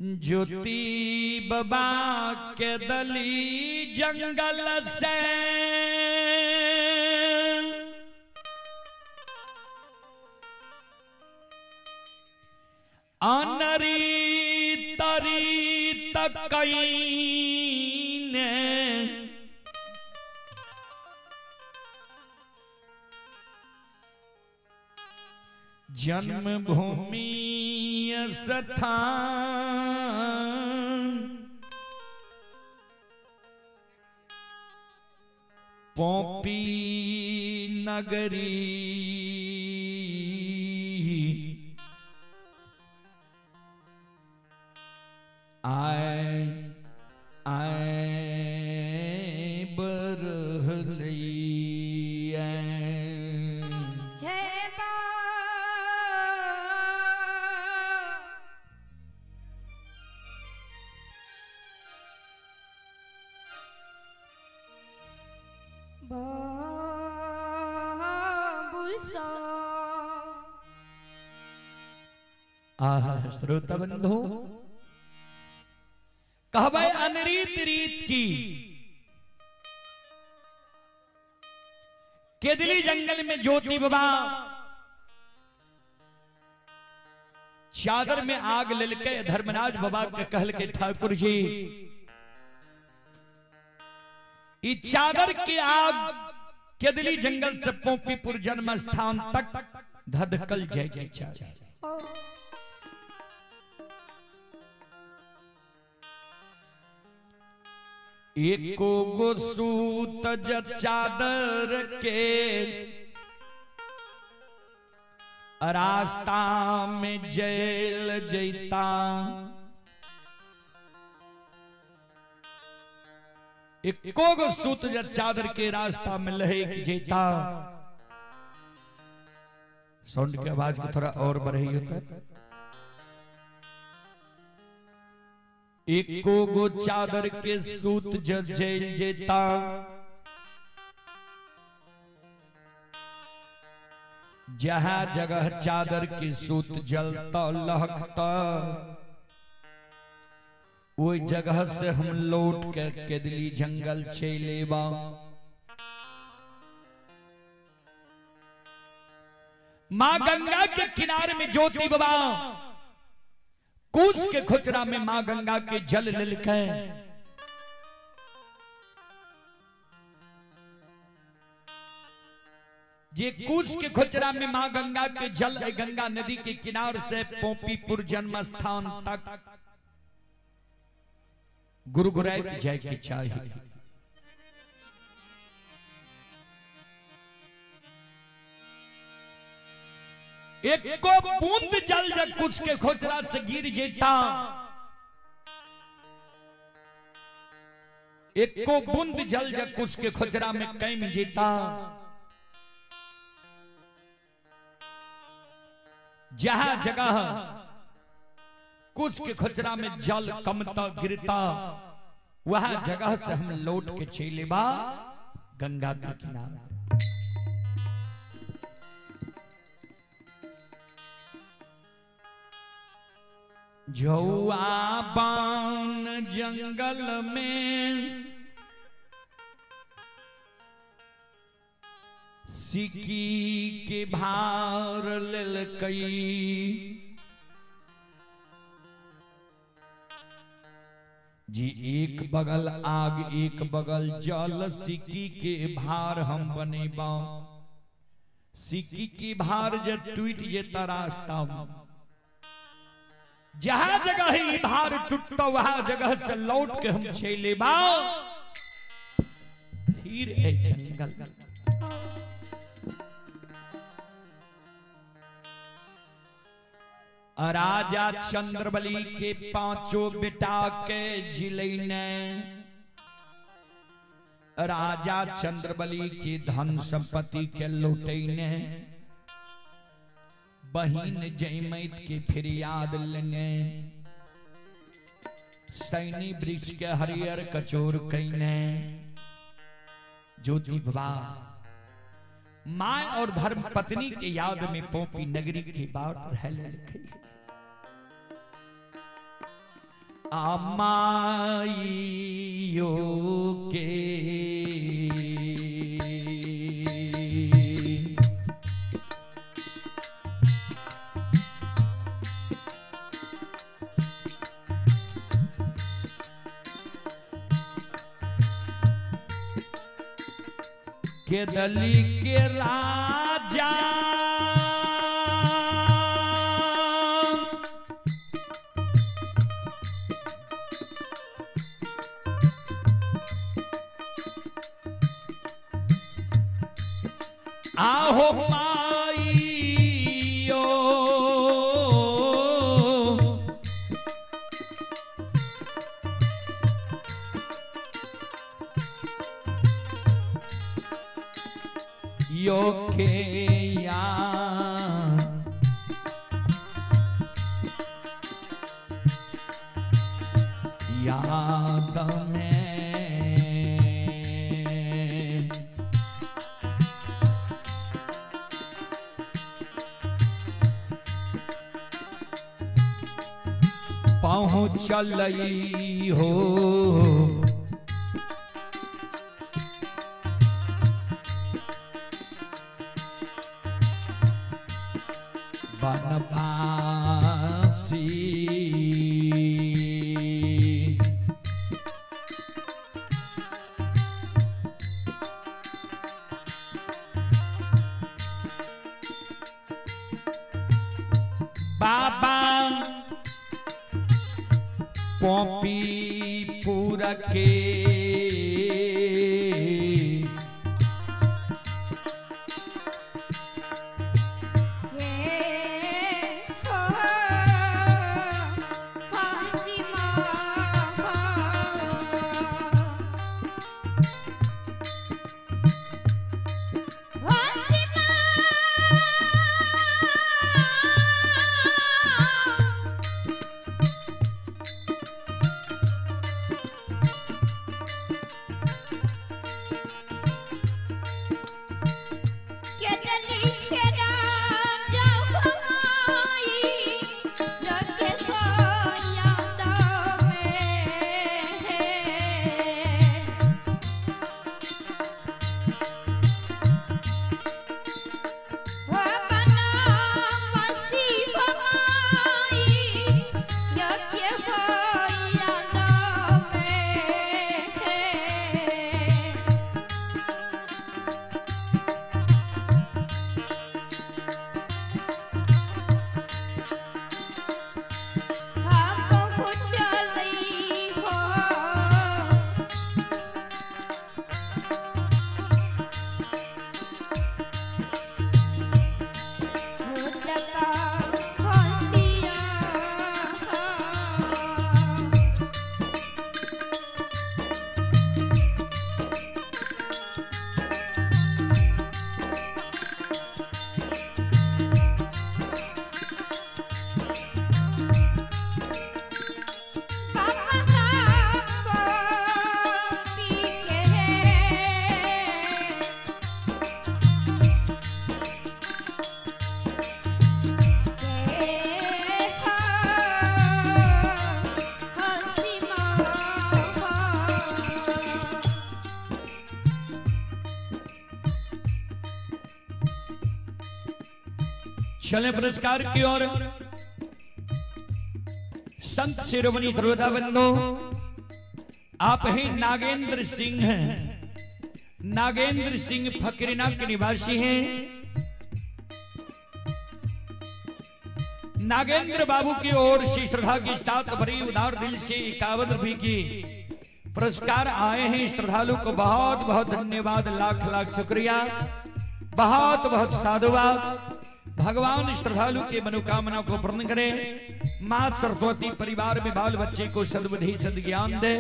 ज्योति बाबा के दली जंगल से अनरी तरी तकईने जन्मभूमि स्थान पोपी नगरी आए आए बरहलिए। आहा श्रोता बंधु, कहबै अनरीत रीत की केदली जंगल में ज्योति बाबा चादर में आग ललके धर्मराज बाबा के कहल के ठाकुर जी ई चादर की आग केदली जंगल से पोपीपुर जन्म स्थान तक धधकल जाएगी चादर। एको गो सूत ज चादर के रास्ता में जेल जैता, एको गो सूत ज चादर के रास्ता में लहेक जैता। साउंड की आवाज को थोड़ा और बढ़ाई होता है। एको गो चादर के सूत जेल जेता, जहां जगह चादर के सूत जलता लहकता वही जगह से हम लौट के केदली जंगल चलेबा। मां गंगा के किनारे में ज्योति बाबा कुश के खुचरा में मां गंगा के जल ललके ये कुश के खुचरा में मां गंगा के जल गंगा नदी के किनार से पोपीपुर जन्म स्थान तक गुरगुराइत जाए के चाहिए। एको बूंद जल जब कुछ के खोचरा से गिर जेता, एको बूंद जल जब कुछ के खोचरा में कम जेता, जहां जगह कुछ के खोचरा में जल कमता गिरता वहां जगह से हम लौट के चलेबा गंगा के किनारे। झौआ बान जंगल में सिकी के भार ललकई, जी एक बगल आग एक बगल जल, सिकी के भार हम बनेबा। सिकी की भार जब टूट जेता रास्ता में, जहां जगह ही भार टूटता वहां जगह से लौट के हम चलेबा फिर ए जंगल। राजा चंद्रबली के पांचों बेटा के जिले ने राजा चंद्रबली की धन संपत्ति के लुटैने बहिन जयमैत के फिरियाद लेने सैनी वृक्ष के हरियर कचोर कैने ज्योति बाबा मां और धर्म पत्नी के याद में पोपी नगरी के बाट रह। आमाइयो के। केदली के राजा आहो माइयो यो के या याद में पहुँचल हो बनवासी। बाबा कॉपी पूरा के चले पुरस्कार की ओर। संत शिरोमणि श्रोता बंधु, आप ही नागेंद्र सिंह हैं। नागेंद्र सिंह फकीरना के निवासी हैं। नागेंद्र बाबू की ओर से श्रद्धा के साथ भरी उदार दिल से 51 रुपए की पुरस्कार आए हैं। श्रद्धालु को बहुत बहुत धन्यवाद, लाख लाख शुक्रिया, बहुत बहुत साधुवाद। भगवान श्रद्धालु के मनोकामना को पूर्ण करे। मां सरस्वती परिवार में बाल बच्चे को सद्बुद्धि सद्ज्ञान दे।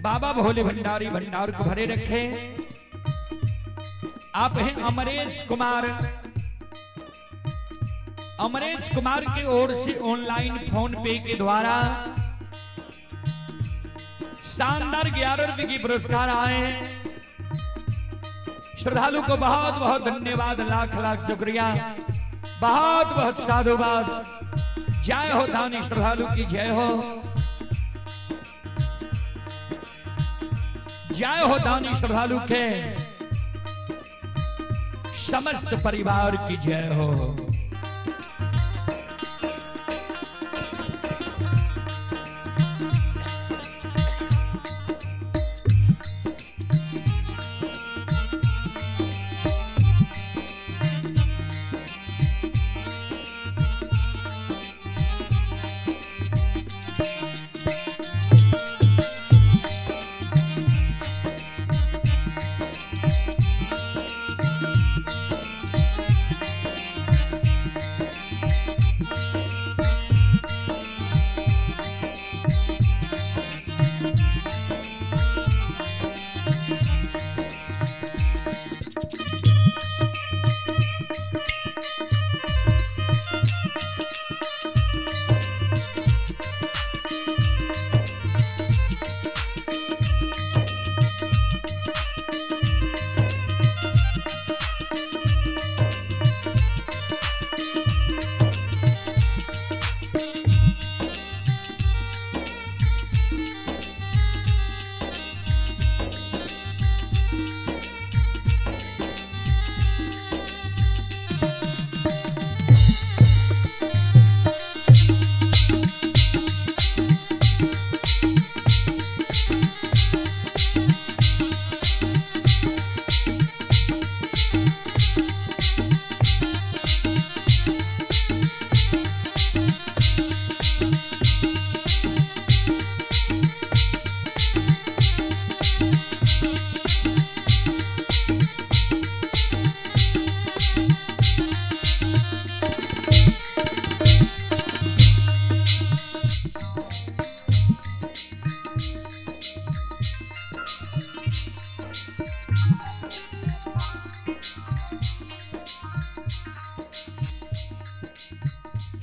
बाबा भोले भंडारी भंडार को भरे रखे। आप हैं अमरेश कुमार। अमरेश कुमार की ओर से ऑनलाइन फोन पे के द्वारा शानदार 11 रुपए की पुरस्कार आए हैं। श्रद्धालु को बहुत बहुत धन्यवाद, लाख लाख शुक्रिया, बहुत बहुत साधुवाद। जय हो दानी श्रद्धालु की जय हो। जय हो दानी श्रद्धालु के समस्त परिवार की जय हो।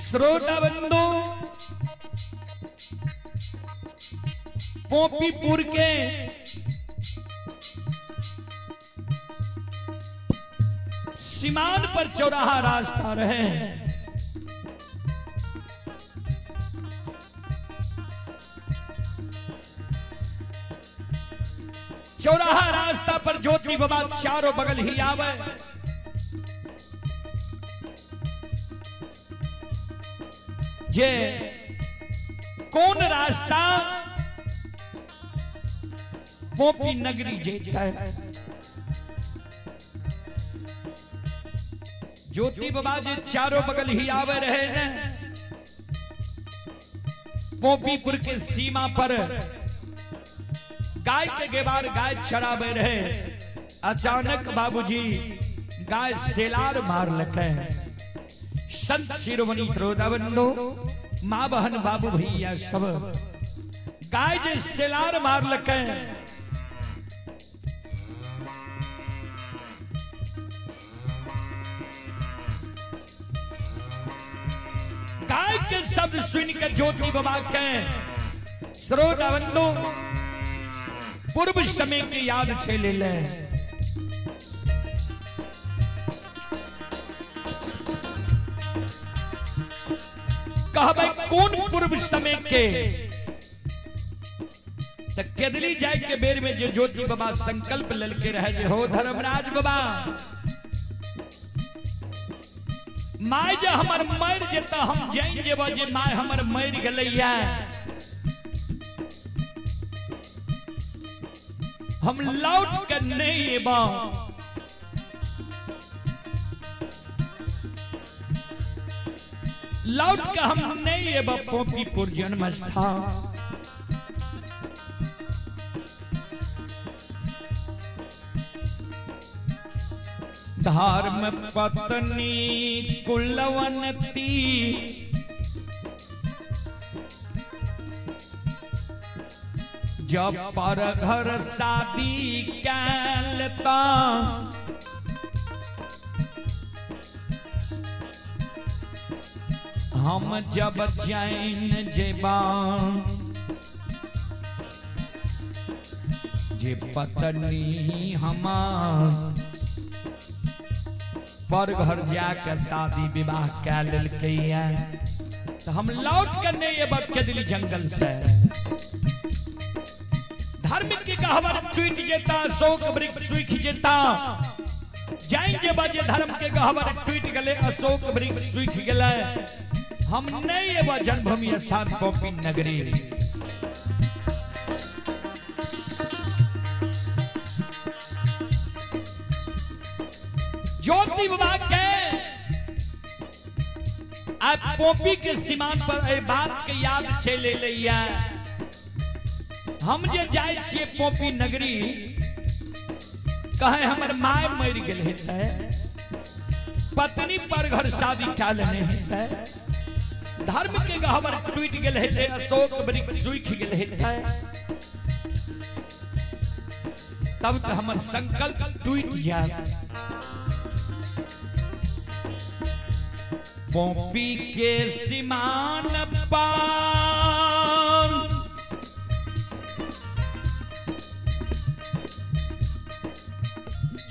श्रोता बंधु, पोपीपुर के सीमान पर चौराहा रास्ता रहे। चौराहा रास्ता पर ज्योति बाबा चारों बगल ही आवे। जे कौन रास्ता पोपी नगरी जेता है। ज्योति बाबा जी चारों बगल ही आवे रहे हैं। पोपीपुर के सीमा पर गाय के गेबार गाय चरावे रहे। अचानक बाबूजी गाय सेलार मार लगे। संत शिरोमणि श्रोता बंधु, माँ बहन बाबू भैया सब गाय जे सेलार मार लगे। गाय के शब्द सुन के ज्योति बाबा के श्रोता बंधु पूर्व समय की याद छेले ले। कहबै कौन पूर्व समय के त केदली जाय के बेर में जो ज्योति बाबा संकल्प ललके रहे जे हो धर्मराज बाबा my जे हमर मर जेता हम जान जेबो जे my हमर मर गेलैया, हम लौट के नहीं एबो। लौट के हम नहीं एबो पोपीपुर जन्म स्थान। धर्म पत्नी कुलवंती जब पर घर शादी कैलता हम जब चैन जेबा जे पत्नी हमार पर घर जाके शादी विवाह कै लेलकै तो हम लौट के नहीं एब केदली जंगल से। धर्म के गहवर टूट जेता, अशोक वृक्ष सूख जेता। जाएंगे बाजे धर्म के गहवर टूट गले, अशोक वृक्ष सूख गले। हम नहीं एबा जन्मभूमि स्थान पौपी नगरी। ज्योति बाबा के आप पोपी के सीमान पर ए बात के याद चले लिया। हम जे जाय छिए पोपी नगरी, कहे हमर my मर गेल हेतै, पत्नी पर घर शादी कए लेने हेतै, धर्म के गहवर टूट गेल हेतै, अशोक वृक्ष सूखि गेल हेतै, तब तऽ हमर संकल्प टूटि जायत। पोपी के सीमान पर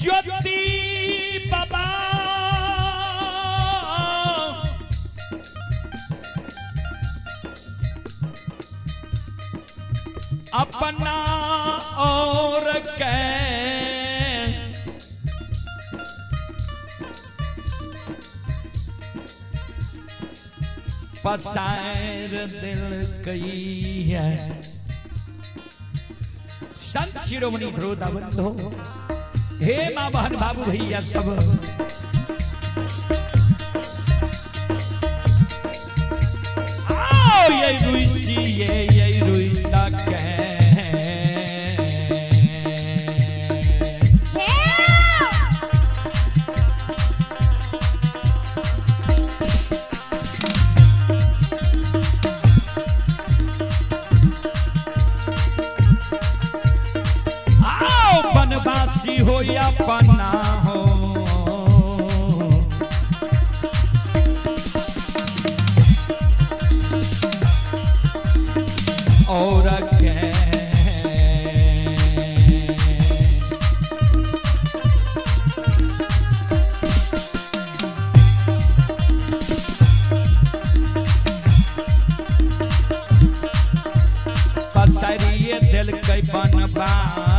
ज्योति बाबा अपना और के पसार दिल कई है। संत शिरोमणि ध्रुवबंधो, हे माँ बहन बाबू भैया सब, आओ ये रुसी ये रुसा के बनवासी हो या पन्ना हो, और के पसरिए दिल के बनवासी।